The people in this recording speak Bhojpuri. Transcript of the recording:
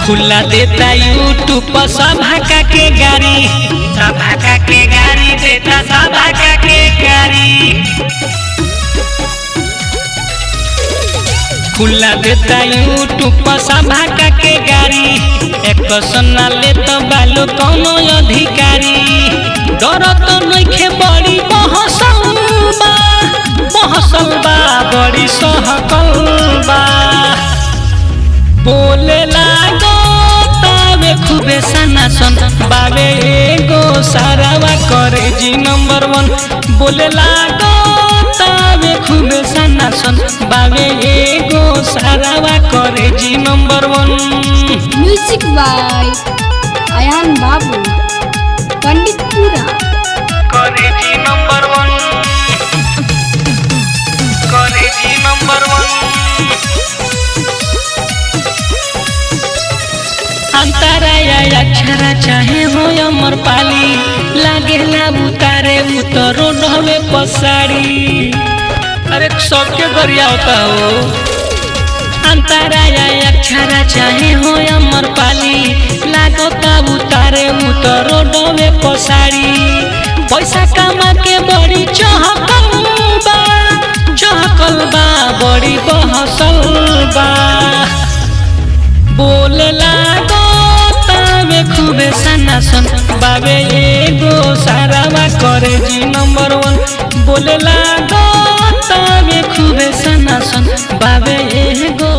खुला देता यूट्यूब पर सभा का के गाड़ी, सभा का के गाड़ी देता, सभा का के गाड़ी। खुला देता यूट्यूब पर सभा का के गाड़ी, एक सन्ना ले तो बालो कौनो अधिकारी। डर तो नइखे बड़ी बहसल बा, बहसल बा बड़ी सहकल बा। बोले लागो तावे खूबे सनासन, बावे एगो सारावा करे जी नंबर वन। बोले लागो तावे खूबे सनासन, बावे एगो सारावा करे जी number one. Music by Ayan Babu Panditpura. करे जी नंबर वन, करे जी नंबर वन। अंतराया अक्षरा चाहे हो अमर पाली, लागेला उतारे उतरो ढवे पसारी। अरे सबके गरिया होता हो। अंतराया अक्षरा चाहे हो अमर पाली, लागता उतारे उतरो ढवे पसारी। पैसा कमा के बड़ी चहकल बा, चहकल बा बड़ी बहसल बा। बोले लागो तावे खूबे सनासन, बावे एगो सारावा करे जी नंबर वन। बोले लागो तावे खूबे सनासन, बावे एगो